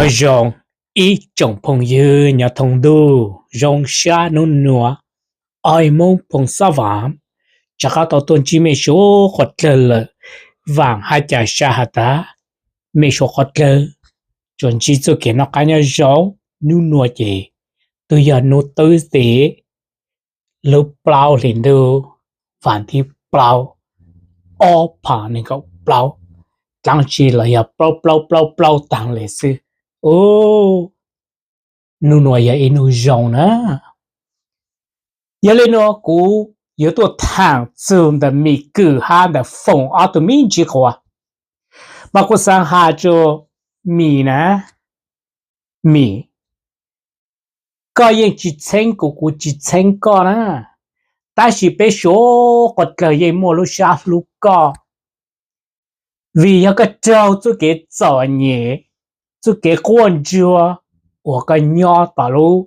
Zoo ib tsoom phooj ywg nyob thoob ntuj, zoo sab nub nua, ob Hmoob Phooj Xab Vam rov qab tau tuaj ntsib mej suav qhov dlawg lawm. Vaam hab ca sab has tas mej suav qhov dlawg tsuas ntsib txuj kev noj qab nyob zoo. Nub nua ces twb yog nub twb tes lub plaub hlis ntuj, vas thib plaub, ob phav nees nkaum plaub, dlaab tsi los yog plaub plaub plaub plaub taag le xwb. Ub, nub nua yog ib nub zoo na. Yog le nuav kuv yuav tuaj thaam txug ntawm Mim Kwm hab ntawm Foom ob tug me ntsis quas. Mas kuv xaav has rua Mim na, Mim, koj yeej tsi txheeb kuv, kuv tsi txheeb koj na, tab sis peb suav qhov dlawg yeej muaj lub sab hlub koj, vim yog koj raug txuj kev txom nyem, txuj kev quaj ntsuag uas koj nyob tom lub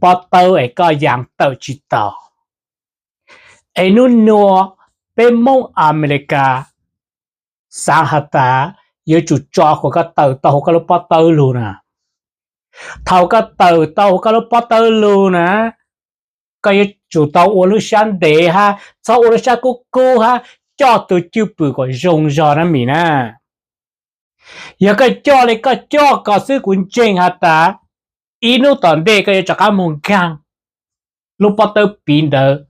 pob tawb es koj yaa tawm tsi tau. Es nub nua peb Moob Amelikas xaav has tas yuav tsum tso kom koj tawm tau huv koj lub pob tawb lug na. Thaum koj tawm tau huv koj lub pob tawb lug na, koj yuav tsum tau ua lub sab ntev hab txhob ua lub sab kub kub hab coj tug cwj pwm kom zoo zog na Mim na. Yog koj coj le koj coj ko xwb kuv ntseeg has tas ib nub tom ntej koj yuav rov qab moog nkaag lub pob tawb piv ntawd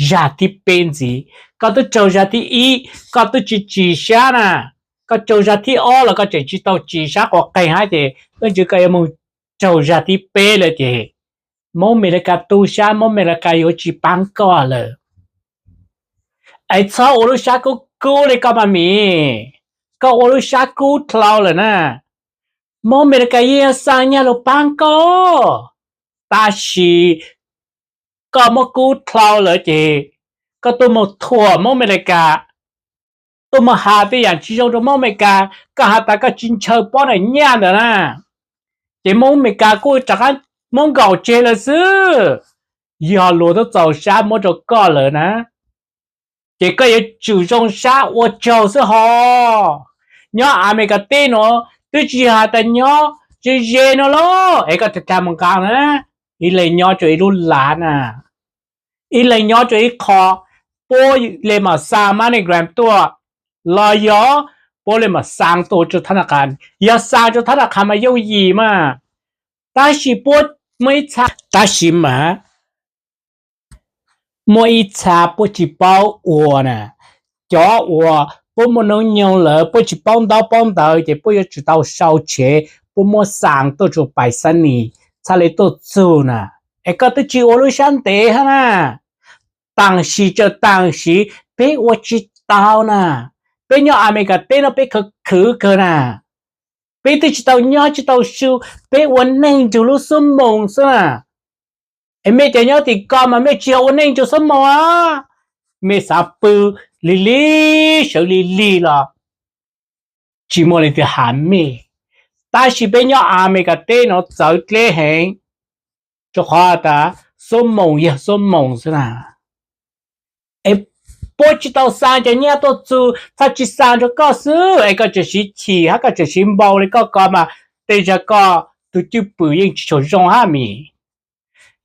zag thib peb ntxiv. Koj twb raug zag thib ib koj twb tsi tsim sab na, koj raug zag thib ob los koj tseem tsi tau tsim sab quas qeeg hab ces ib ntsis koj yuav moog raug zag thib peb lawm ces Moob Amelikas tu sab, Moob Amelikas yuav tsi paab koj lawm. Es txhob ua lub sab kub kub le koj mas Mim, koj ua lub sab kub dlhau lawm na, Moob Amelikas yeej yuav xaa nyaj lug paab koj. Tab sis koj muab kub dlhau lawm ces koj tuaj moog thuam Moob Amelikas, tuaj moog has tej yaam tsi zoo rua Moob Amelikas, koj has tas koj tsi ntshaw pob nram nyaj ntawd na, ces Moob Amelikas kuj rov qab muab nkaum tseg lawm xwb. Yog luag tub txaus sab muab rua koj lawm na, ces koj yuav tsum zoo sab ua tsaug xwb hos. Nyob Amelikas teb nuav twb tsi yog has tas nyob ze ze nuav lauj, es koj tag tag moog nqaa na, ib leeg nyob rua ib lub lav na, ib leeg nyob rua ib qho, puab le maam xaa MoneyGram tuaj, los yog puab le maam xaa tuaj rua thab na qha. Yog xaa rua thab na qha mas yooj yim mas, tab sis puab muaj ib txha, tab sis mas muaj ib txha puab tsi paub ua na. Cov uas puab muaj noob nyoog lawm puab tsi paub ntaub paub ntawv ces puab yuav tsum tau sau tshev, puab muab xaa tuaj rua pais xab nis txhaj le tuaj txug na. Es koj twb tsi ua lub sab ntev hab na. Taam sim tsaam taam sim peb ua tsi tau na. Peb nyob Amelikas teb nuav peb khwv khwv kawg na. Peb twb tsi tau nyob tsi tau su, peb ua neej nrug lub xuab moos xwb na. Es mej cov nyob tim ko mas mej tsi yog ua neej nrug xuab moos a, mej xaav pw lig lig sawv lig lig los tsi muaj leej twg has mej. Tab sis peb nyob Amelikas teb nuav txawv dleb heev, rua qhov tas xuab moos yog xuab moos xwb na. Es puab tsi tau xaa cov nyaj tuaj txug, txhaj tsi xaa rua koj xwb es koj tseem siv chim hab koj tseem siv npau le koj ko mas, tej zag koj tug cwj pwm yeej tsi tshua zoo hab Mim.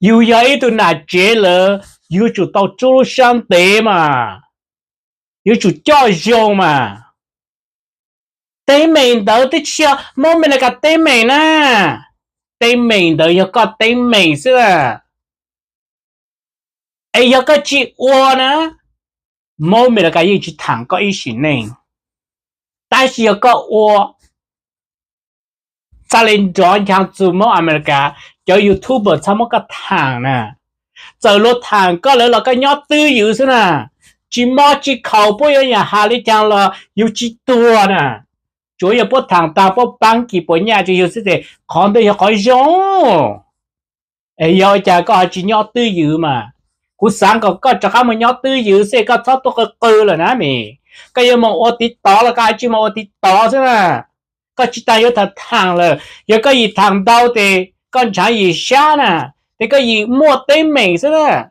Yug yog ib tug nam tsev lawm yuav tsum tau rub lub sab ntev mas, yuav tsum coj zoo mas. Teeb meem ntawd twb tsi yog Moob Amelikas teeb meem na, teeb meem ntawd yog koj teeb meem xwb na. Es yog koj tsi ua na, Moob Amelikas yeej tsi thaam koj ib sim neej. Tab sis yog koj ua, txhaj le nrov nchaag txug Moob Amelikas, cov YouTuber txhaj muab koj thaam na. Txawm luag thaam koj lawm los koj nyob twj ywm xwb na. Tsi mob tsi khaus puab yuav yaam has le caag los yug tsi tuag na. Tsuav yog puab thaam taag puab paab kis puas nyaj rua yug xwb tes qhov ntawd yog qhov zoo. Es yog ua cas koj ho tsi nyob twj ywm mas? Kuv xaav kom koj rov qab moog nyob twj ywm xwb koj txhob tuaj qw qw lawm na Mim. Koj yuav moog ua tiv tov los koj ho tsi moog ua tiv tov xwb na. Koj tsi taag yuav thaam thaam lawm, yog koj yim thaam ntau tes koj ntshaav yim sab na, tes koj yim muaj teeb meem xwb na.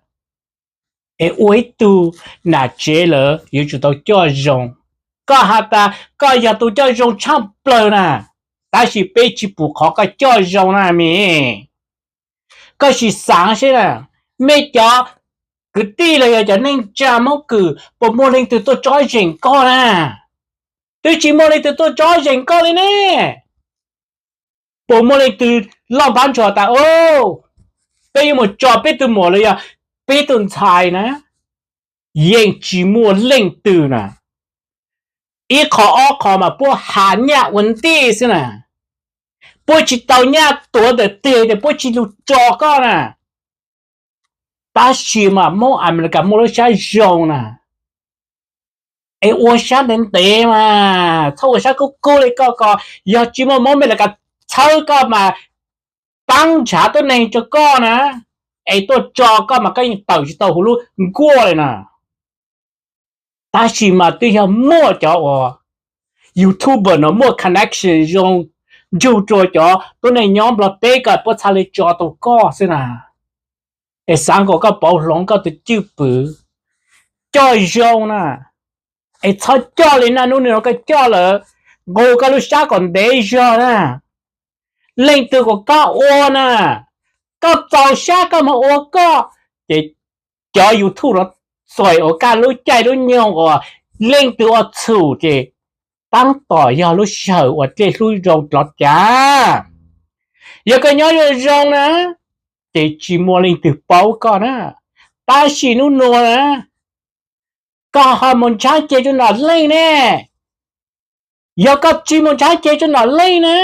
Es ua ib tug nam tsev lawm yuav tsum tau coj zoo. Koj has tas koj yog tus coj zoo tshaaj plawg na, tab sis peb tsis pum qhov koj coj zoo na mis. Koj sim xaav seb na, mej cov kwv tij los yog cov neej tsa Hmoob Kws puas muaj leej twg tuaj tsob zeem koj na? Twb tsis muaj leej twg tuaj tsob zeem koj li ne. Puas muaj leej twg loj pab ntsuag tas, peb yuav mus tso peb tug muam los yog peb tug ntxhais na? Yeej tsis muaj leej twg na. Ib qho ob qho mas puab has nyaj ua ntej xwb na. Puab tsis tau nyaj tuav ntawm teg tias puab tsis lug tso koj na. Tab sis mas Hmoob Amelikas muaj lub sab zoo na, es ua sab ntev ntev mas, txhob ua sab kub kub li koj ko. Yog tsis muaj Hmoob Amelikas txhawb koj mas paab nrhav tuab neeg rua koj na, es tuaj tso koj mas koj yeej tawm tsis tau huv lub nkuaj li na. Tab sis mas twb yog muaj cov uas YouTuber no muaj connection zoo nrug rua cov tuab neeg nyob Nplog teb kom puab txhaj le tso tau koj xwb na. Es xaav kom koj pauv hloov koj tus cwj pwm, coj zoo na. Es txhob coj li na, hnub no koj coj lawm, nqus koj lub sab kom ntev zog na. Leej twg kom koj ua na, koj txaus sab koj moog ua koj, ces cov YouTube no txais ua kaj lub caij lub nyoog uas leej twg ua txhum ces taab tom yog lub sij hawm uas dlej hlub zoo dlov cav. Yog koj nyob zoo zoo na, ces tsis muaj leej twg paub koj na. Tab sis hnub nua na, koj ho mus ntshaab ceg rua nom leej ne. Yog koj tsis mus ntshaab ceg rua nom leej na,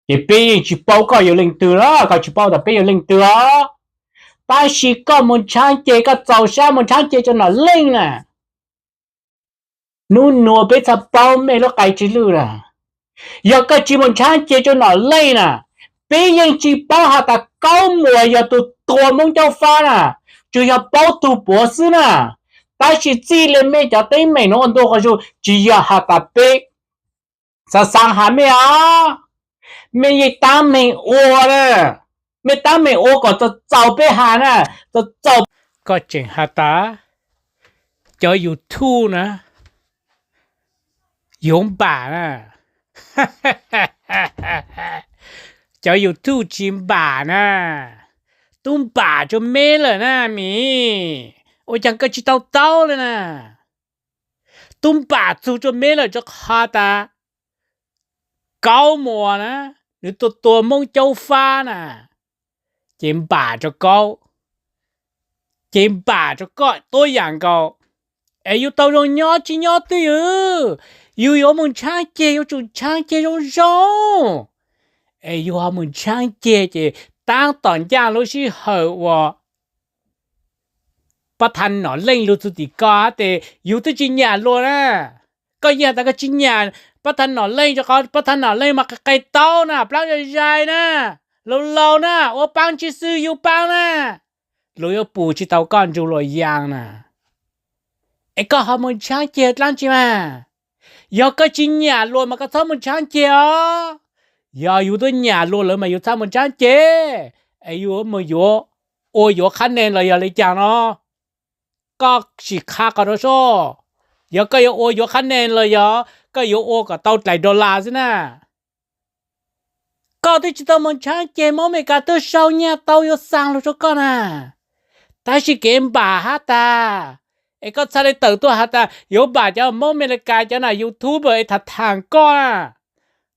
ces peb yeej tsis paub koj yog leej twg los, koj tsis paub tas peb yog leej twg os. Tab sis koj mus ntshaab ceg, koj txaus sab mus ntshaab ceg rua nom leej na, hnub nua peb txhaj paub mej lub qai tsw lwj na. Yog koj tsis mus ntshaab ceg rua nom leej na, peb yeej tsis paub has tas Kaub Muas yog tug tua Moob Caub Fab na, tsuas yog paub tug puav xwb na. Tab sis txij le mej cov teeb meem nuav ua ntu quas zug, tsis yog has tas peb xaav xaav has mej os, mej yeej taab meeg ua na, mej taab meeg ua kom txaus txaus peb has na, txaus txaus. Koj tseem has tas cov YouTube na yuav npam na. Cov YouTube tsis npam na, tub npam rua meb lawm na mis. Ua caag koj tsis tau taub le na? Tub npam txug rua meb lawm rua qhov tas Kaub Muas na, nws tua tua Moob Caub Fab na, ces npam rua Kaub, ces npam rua koj tuab yaam nkaus. Es yug tau zoo nyob tsis nyob twj ywm, yug yuav mus ntshaab ceg yuav tsum ntshaab ceg zoo zoo. Es yug ho mus ntshaab ceg ces taab tom ncaaj lub sij hawm uas pab thaj nom leej lug txug tim koj tes yug twb tsis nyam luag na. Koj yeej has tas koj tsis nyam pab thaj nom leej rua qhov pab thaj nom leej mas qe qe taub na, plaab zais zais na, laus laus na, ua paab tsis xwb yug paab na, luag yuav pum tsis tau koj nrug luas yaa na. Es koj ho mus ntshaab ceg dlaab tsi mas? Yog koj tsis nyam luag mas koj txhob mus ntshaab ceg os. Yog yug twb nyam luag lawm mas yug txhob mus ntshaab ceg, es yug mus yuav, ua yuav qhab nees los yog le caag no, koj sim qha qhov nuav sub. Yog koj yuav ua yuav qhab nees los yog koj yuav ua kom tau dlaim dollar xwb na, koj twb tsis tau mus ntshaab ceg, Moob Amelikas twb sau nyaj tau yuav xaa lug rua koj na. Tab sis kev npam hab tas, es koj txhaj le tawm tuaj has tas yuav npam cov Moob Amelikas cov nam YouTuber es tham tham koj na.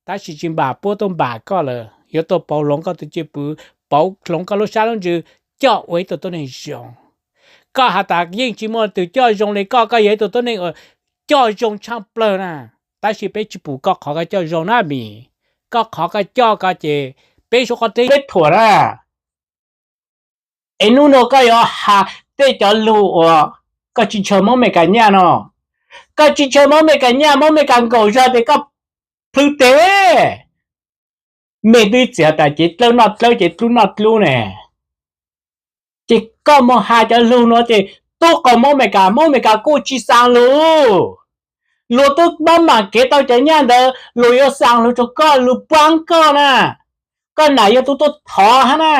Tab sis tsis npam, puab tuaj npam koj lawm, yuav tuaj pauv hloov koj tus cwj pwm, pauv hloov koj lub sab lub ntsws, coj ua ib tug tuab neeg zoo. Koj has tas yeej tsis muaj twg coj zoo le koj, koj yog ib tug tuab neeg uas coj zoo tshaaj plawg na. Tab sis peb tsis pum koj qhov koj coj zoo na mis. Koj qhov koj coj ko ces peb suav qhov teb peb thuam na. Es nub nua koj yuav has tej cov lug uas koj tsis ntshaw Moob Amelikas nyaj no. Koj tsis ntshaw Moob Amelikas nyaj, Moob Amelikas nkaum zog tes koj plhws tes. Mej twb txiav tas cev dlawb noj dlawb, cev dlub noj dlub ne. Ces koj moog has cov lug nuav ces tub qaug Moob Amelikas, Moob Amelikas kuj tsis xaa lug. Luag twb mab mam kev tau cov nyaj ntawd, luag yuav xaa lug rua koj, luag paab koj na. Koj nam yog tug tuaj thov hab na.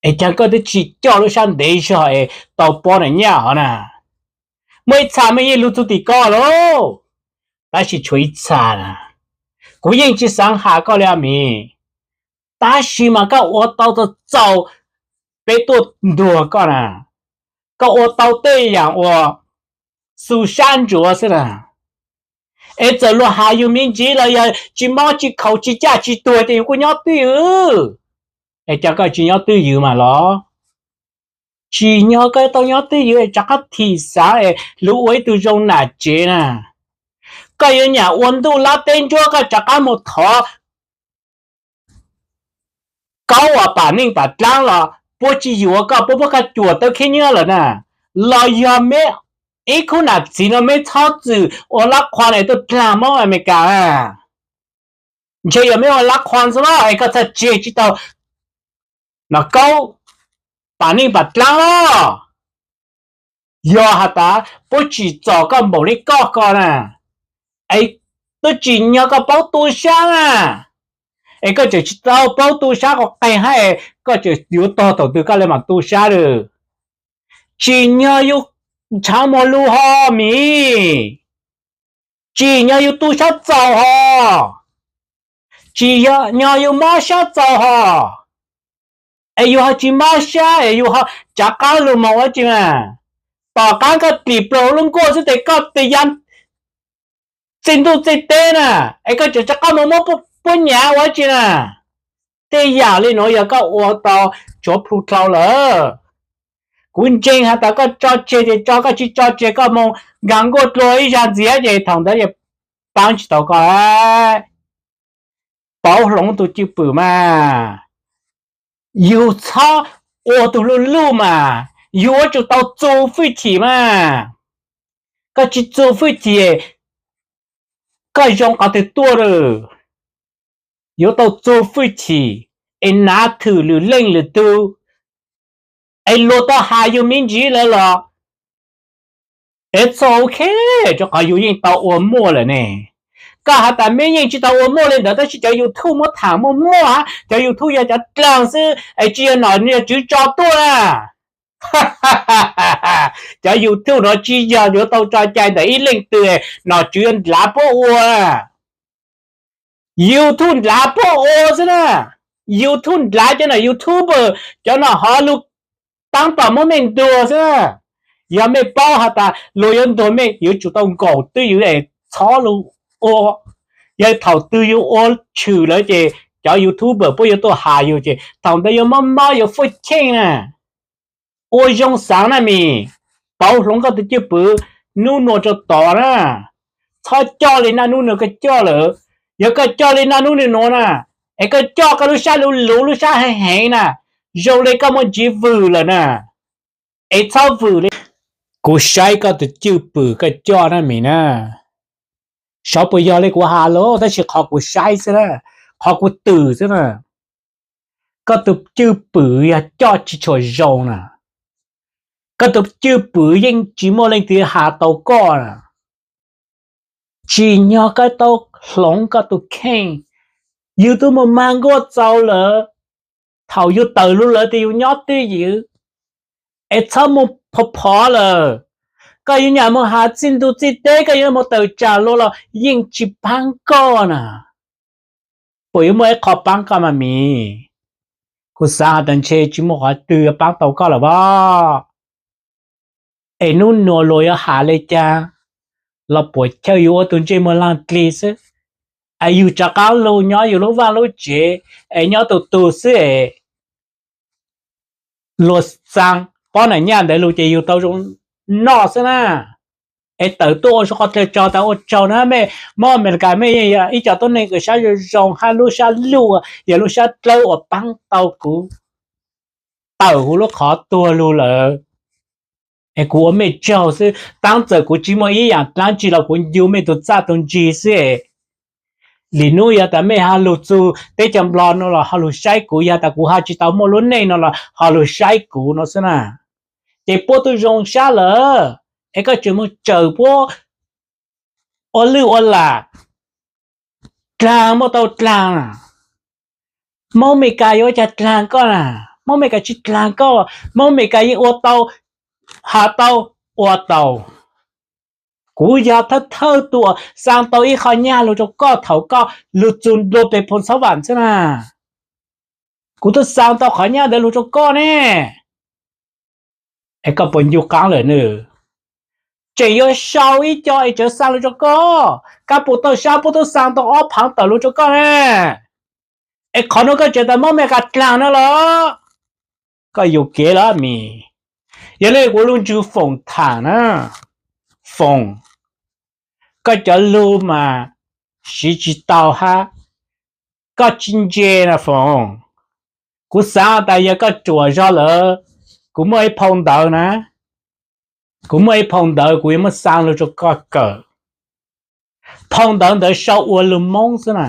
Es caag koj twb tsis coj lub sab ntev zog es tau pob nam nyaj hov na? Muaj ib txha mej yeej lug txug tim koj lauj. Tab sis tshuav ib txha na, Kuv yeej tsis xaav has koj li os miv, tab sis mas koj ua tau txaus txaus peb tuaj ntuag koj na. Koj ua tau tej yaam uas xu sab ntsuav xwb na. Es txawm luag has yug me ntsis los yog tsis mob tsis khaus tsis caj tsis tuag ces yug kuj nyob twj ywm. Es cas koj tsis nyob twj ywm mas los? Tsim nyog koj tau nyob twj ywm es rov qab thim xaav es lug ua ib tug zoo nam tsev na. Koj yuav nyam ua ntuj lab teb ntsuab koj rov qab mus thov kaub uas pam neej pam dlaab los puab tsis yuav koj, puab muab koj cuam tawb khib nyiab lawm na. Los yog meb ib khub nam txiv no meb txhob txwm ua lab qhuas es tuaj dlaag Moob Amelikas na. Ntshe yog meb ua lab qhuas xwb los es koj txhaj tseg tsis tau nov kaub pam neej pam dlaab los. Yog has tas puab tsim txom koj npaum li koj ko na, es twb tsim nyog koj paub tu sab na, es koj tseem tsis tau paub tu sab qhov qeeg hab es koj tseem yuav tog thaum twg koj le maam tu sab lawm. Tsim nyog yug ntshaav muag lug hos miv, tsim nyog yug tu sab txaus hos, tsim nyog yug mob sab txaus hos, es yug ho tsis mob sab es yug ho rov qab lug moog ua tsi mas. Tom qaab koj dim plaws lub nkuaj xwb tes koj tes ya txij ntuj txij teb na, es koj tseem rov qab moog muab puab nyav ua tsi na. Tej yaam li nuav yog koj ua tau tshuav plhu dlhau lawm. Kuv ntseeg has tas koj tso tseg ces tso, koj tsis tso tseg koj moog nkaag nkuaj dlua ib zag ntxiv ces thaum ntawd ces paab tsis tau koj. Pauv Hloov tus cwj pwm mas, yug txhob ua tug luj luj mas, yug yuav tsum tau txu fwj chim mas. Koj tsis txu fwj chim, koj zoo qhov twg tuaj lawm? Yuav tau txu fwj chim es nav thwm lwm leej lwm tug, es luag tau has yug me ntsis lawm los es txhob, ok, rau qhov yug yeej tau ua muaj lawm ne. Koj has tas meb yeej tsis tau ua muaj li ntawd tab sis cov YouTube muab tham muaj muaj hab, cov YouTube yog cov dlaag xwb es tsis yog nom yog tswv tso tuaj na. Cov YouTube nuav tsis yog yuav tau tso cai ntawm ib leej twg, nom tswv yuav nrhav puab ua. YouTube nrhav puab ua xwb na. YouTube nrhav cov nom YouTuber, cov nom hov lug taab tom muab mej ntuag xwb na. Yog mej paub has tas luag yuav ntuag mej yuav tsum tau nkaum twj ywm es txhob lug ua. Yog thaum twg yug ua tshwm lawm ces cov YouTuber puab yuav tuaj has yug ces thaum ntawd yuav mob mob yuav fuj cheej na. Ua zoo xaav na mis, pauv hloov koj tus cwj pwm nub nua rau tod na. Txhob coj li naj nub nua koj coj lawm. Yog koj coj li naj nub nua na, es koj coj koj lub sab luv luv lub sab heev heev na, zoo li koj muaj ntsis vwm lawm na, es txhob vwm li. Kuv saib koj tus cwj pwm koj coj na mis na. Xyov puas yog li kuv has los tab sis qhov kuv saib xwb na, qhov kuv twm xwb na, koj tus cwj pwm yog coj tsis tshua zoo na. Koj tus cwj pwm yeej tsis muaj leej twg has tau koj na. Tsim nyog koj tau hloov koj tus kheej, yug tub mus mag nkuaj txaus lawm, thaum yug tawm lug lawm tes yug nyob twj ywm, es txhob mus phov phov lawm. Koj yuav nyam mus has txij ntuj txij teb, koj yuav mus tawm tsam luag los yeej tsis paab koj na. Puas yuav muaj ib qho paab koj mas mis? Kuv xaav has tas ntshe tsis muaj qhov twg yuav paab tau koj lawm as. Es nub nua luag yuav has li cas los puam chawj, yug ua tus ntsej muag laag dlig xwb, es yug rov qaab lug nyob yug lub vaaj lub tsev, es nyob tus tug xwb es luag xaa pob nam nyaj ntawd lug ces yug tau zoo noj xwb na. Es tawm tuaj ua sab qhov twg tsaug tas ua tsaug na mej. Moob Amelikas mej yeej yog ib co tuab neeg kws sab zoo zoo hab lub sab luj yog lub sab dlawb uas paab tau kuv tawm huv lub qhov tuag lug lawm. Es kuv ua mej tsaug xwb, tab txawm kuv tsis muaj ib yaam dlaab tsi los kuv ncu mej tug txaj tug ntsig xwb es. Li nub yog tas mej ho lug txug teb chaws Nplog no los ho lug saib kuv, yog tas kuv ho tsis tau muaj lub neej no los ho lug saib kuv no xwb na. Ces puab tub zoo sab lawm, es koj tseem mus tsawm puab ua lwj ua lam, dlaag muaj tau dlaag na. Moob Amelikas yuav ua cas dlaag koj na? Moob Amelikas tsis dlaag koj, Moob Amelikas yeej ua tau, has tau, ua tau. Kuv yog thawj thawj tus xaa tau ib qho nyaj lug rua koj thaum koj lug txug nplua peg phoo xauv vaam xwb na. Kuv tub xaa tau qhov nyaj ntawd lug rua koj ne. Es koj puas ncu qaab lawm nws? Tseem yuav sau ib co es tseem xaa lug rua koj. Kab puas tau sab puab tub xaa tau ob phaav tawm lug rua koj ne. Es qhov nuav koj tseem tas muab Amelikas dlaag no los? Koj yuam kev los mis. Yog le kuv lug ntsib Foom thaam na. Foom, koj cov lug mas siv tsis tau hab. Koj tsis ntse na Foom. Kuv xaav tas yog koj ruam zog lawm, kuv muaj ib phau ntawv na. Kuv muaj ib phau ntawv kuv yuav muab xaa lug rua koj kawm. Phau ntawv ntawd sau ua lug Moob xwb na.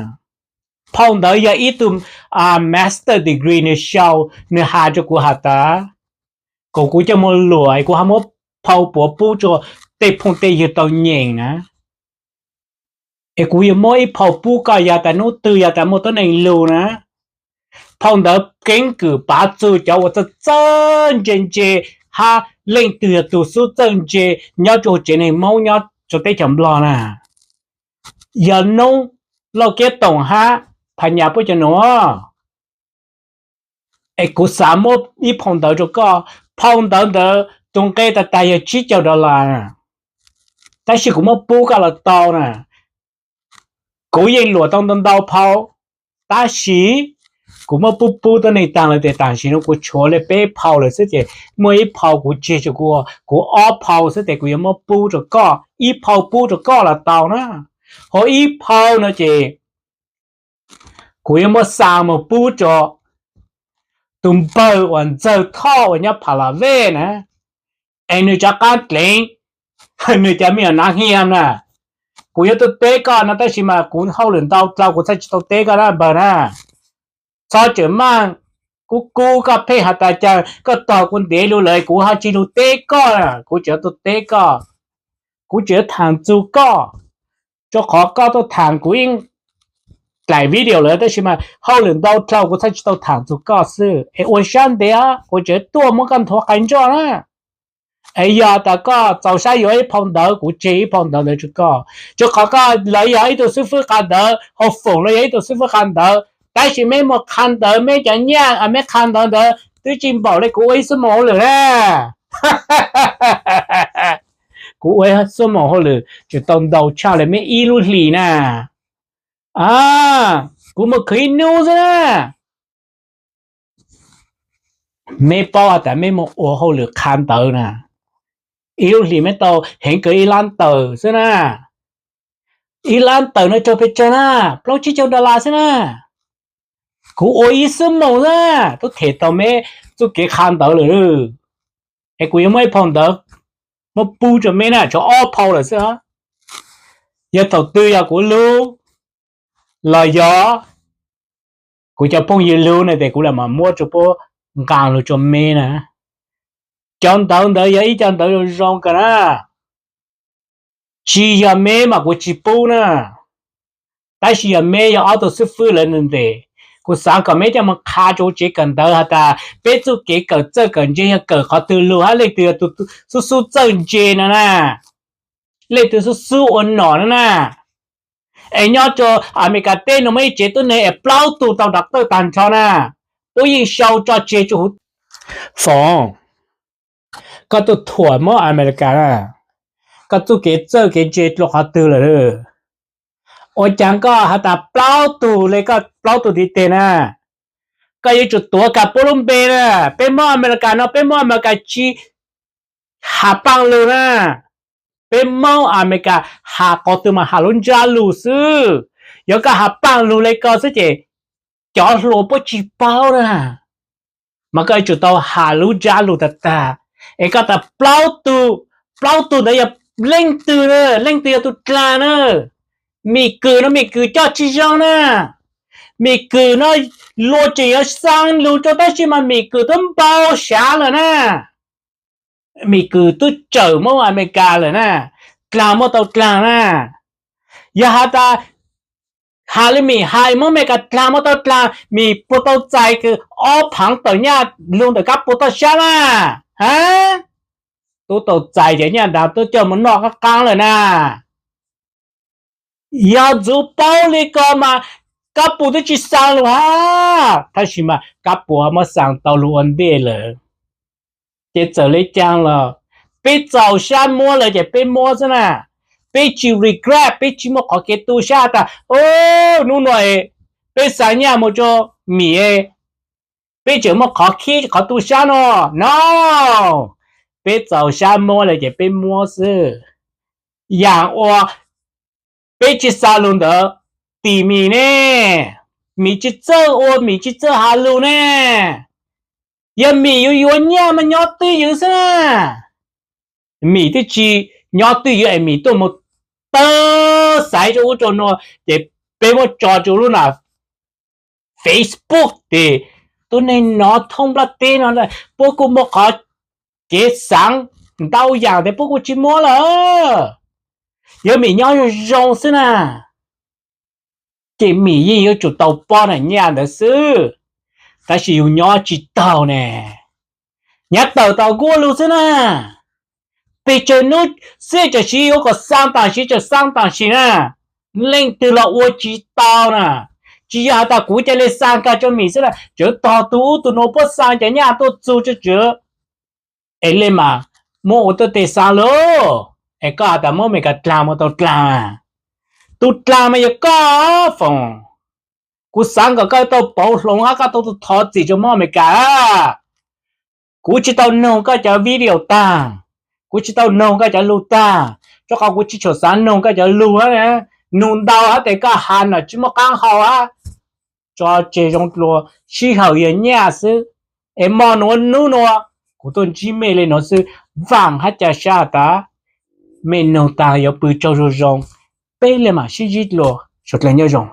Phau ntawv yog ib tug master degree nws sau, nws has rua kuv has tas kom kuv coj moog luam es kuv ho muab phau puav pub rua tej phooj tej ywg tau nyeem na. Es kuv yuav muab ib phau pub koj yog tas nub twg yog tas muaj tuab neeg lug na. Phau ntawd keeb kwm pav txug cov uas txawj txawj ntse ntse hab leej twg yog tug xub txawj ntse nyob rua tsev neeg Moob nyob rua teb chaws Nplog na. Yog Noob, Lauj Kiab Toom hab Phas Nyas puab cov nuav. Es kuv xav muab ib phau ntawv rua koj. Phau ntawv ntawd tus nqe tag tag yog tsib caug dollar, tab sis kuv muab pub koj los tau na. Kuv yeej luam tau ntau ntau phau, tab sis kuv muab pub pub tuab neeg taag lawm tes tam sim no kuv tshuav le peb phau lawm xwb ces muaj ib phau kuv tseg rua kuv, kuv ob phau xwb tes kuv yuav muab pub rua koj, ib phau pub rua koj los tau na. Ho ib phau no ces kuv yuav muab xa moog pub rua tus npawg uas Ntxawg Thoj uas nyob Pha La Vej na, es nws rov qaab dleev nws cov me nyuam nav hias na. Kuv yuav tuaj teb koj no tab sis mas kuv hauj lwm ntau dlhau kuv txhaj tsis tau teb koj na npawg na. Txhob tseem maj kub kub koj pheej has tas cas koj tog kuv ntev lug lawm kuv ho tsis lug teb koj, kuv tseem yuav tuaj teb koj. Kuv tseem yuav thaam txug koj, rua qhov koj tuaj thaam kuv ib dlaim video lawm tab sis mas hauj lwm ntau dlhau kuv txhaj tsis tau thaam txug koj xwb. Es ua sab ntev kuv tseem tuaj muab koj nthuav qai nroj na. Es yog tas koj txaus sab yuav ib phau ntawv kuv tseg ib phau ntawv ntawd rua koj, rua qhov koj los yog ib tug xib fwb qha ntawv, ho Foom los yog ib tug xib fwb qha ntawv, tab sis meb muaj qha ntawv meb cov nyaj meb qha ntawv ntawd twb tsis npaum le kuv ua ib xuab moos hauj lwm na. Kuv ua ib xuab moos hauj lwm tseem tau ntau tshaj le meb ib lub hlis na. Kuv muaj khwv ib nub xwb na. Meb paub has tas meb muaj ua hauj lwm qha ntawv na, ib lub hlis meb tau heev kawg ib lab tawm xwb na. Ib lab tawm no raug pes tsawg na? Plaub tsib caug dollar xwb na. Kuv ua ib xuab moos xwb na, tub them tau meb txuj kev qha ntawv lawm. Es kuv yuav muab ib phau ntawv muab pub rua meb na, tshuav ob phau lawm xwb. Yog thaum twg yog kuv lub los yog kuv cov phooj ywg lub na tes kuv lam mam muab rua puab nqaa lug rua meb na. Cov ntawv ntawd yog ib co ntawv zoo zoo kawg na. Tsis yog meb mas kuv tsis pub na. Tab sis yog meb yog ob tug xib fwb lawv ntawm tes, kuv xaav kom meb coj moog qha rua tsev kawm ntawv has tas peb txuj kev kawm txawj kawm ntse yog kawm qhov twg lug hab leej twg yog tus xub xub txawj ntse no na, leej twg xub xub ua nom no na. Es nyob rua Amelikas teb no muaj ib tsev tuab neeg es plaub tug tau doctor tag nrho na, puab yeej sau tso tseg rua huv. Foom, koj tuaj thuam mob Amelikas na, koj txuj kev txawj kev ntse dlua qhov twg lawm? Ua caag koj has tas plaub tug le koj plaub tug tiv teg na, koj yuav tsum tuav kag puab lub npe na. Peb mob Amelikas no peb mob Amelikas tsis has paaj lug na. Peb mob Amelikas has qhov twg mas has lub ntsab lug xwb. Yog koj has paaj lug le ko xwb ces cov hluas puab tsis paub na. Mas koj yuav tsum tau has lub ntsab lug tag tag. Es koj tas plaub tug, plaub tug ntawd yog leej twg na? Leej twg yog tus dlaag na? Mim Kws no Mim Kws coj tsis zoo na. Mim Kws no luag tseem yuav xaa lug rua tab sis mas Mim Kws twb npau sav lawm na. Mim Kws twb tsawm mob Amelikas lawm na, dlaag muab tau dlaag na. Yog has tas has le Mim has mob Amelikas dlaag muab tau dlaag, Mim puas tau txais kws ob phaav tawm nyaj lug ntawm kab puas toj sab na? Ha? tub tau txais cov nyaj ntawd tuaj coj mus noj qab qab lawm na. Yog ntxuv paub li ko mas kab pus twb tsis xaa lug hab, tab sis mas kab pus ho muab xaa tau lug ua ntej lawm. Ces txawm le caag los peb txaus sab muab lawm ces peb muab xwb na. Peb tsis regret, peb tsis muaj qhov kev tu sab tas, hnub no peb xaa nyaj mus rau Mim, peb tseem muaj qhov khib qhov tu sab no, no. Peb txaus sab muab lawm ces peb muab xwb. Yaam uas peb tsis xaa lug ntawd, tim Mim ne, Mim tsis txawj ua, Mim tsis txawj has lug ne. Yog Mim yuav yuav nyaj mas nyob twj ywm xwb na. Mim twb tsis nyob twj ywm es Mim tuaj mus tawg xaiv rau ub rau no, ces peb muab tso rau lub na Facebook tes, tuab neeg nov thoob nplaj teb no puab kuj muaj qhov kev xaav ntau yaam tes puab kuj tsis muab lawm. Yog Mim nyob zoo zoo xwb na, ces Mim yeej yuav tsum tau pob nyaj ntawd xwb, tab sis yus nyob tsis taug ne, nyav tawm tom nkuaj lug xwb na. Pes tsawg nub xwb tam sim yuav kom xaa tam sim tseem xaa tam sim na, leej twg los ua tsis tau na. Tsis yog has tas kuv ca le xaa kag rau Mim xwb na, tseem tog tug ub tug nuav puab xaa cov nyaj tuaj txug tsua tsua es le mas muab ua tuab teg xaa lug, es koj has tas muab Amelikas dlaag mas tau dlaag, tus dlaag mas yog koj, Foom. Kuv xaav kom koj tau pauv hloov hab koj tau thov txim rua mob Amelikas. Kuv tsis tau noog koj cov video taag, kuv tsis tau noog koj cov lug taag, rua qhov kuv tsis tshua xaav noog koj cov lug, nug ntau hab tes koj has nuav tsis muaj qaab hau hab. Tso tseg zoo dlua, sij hawm yog nyaj xwb, es mo nuav nub nuav kuv tuaj ntsib mej le nuav xwb, vaam hab ca sab tas mej nug taag yuav pw tsaug zoo zoo, peb le mam sib ntsib dlua, suav dlawg nyob zoo.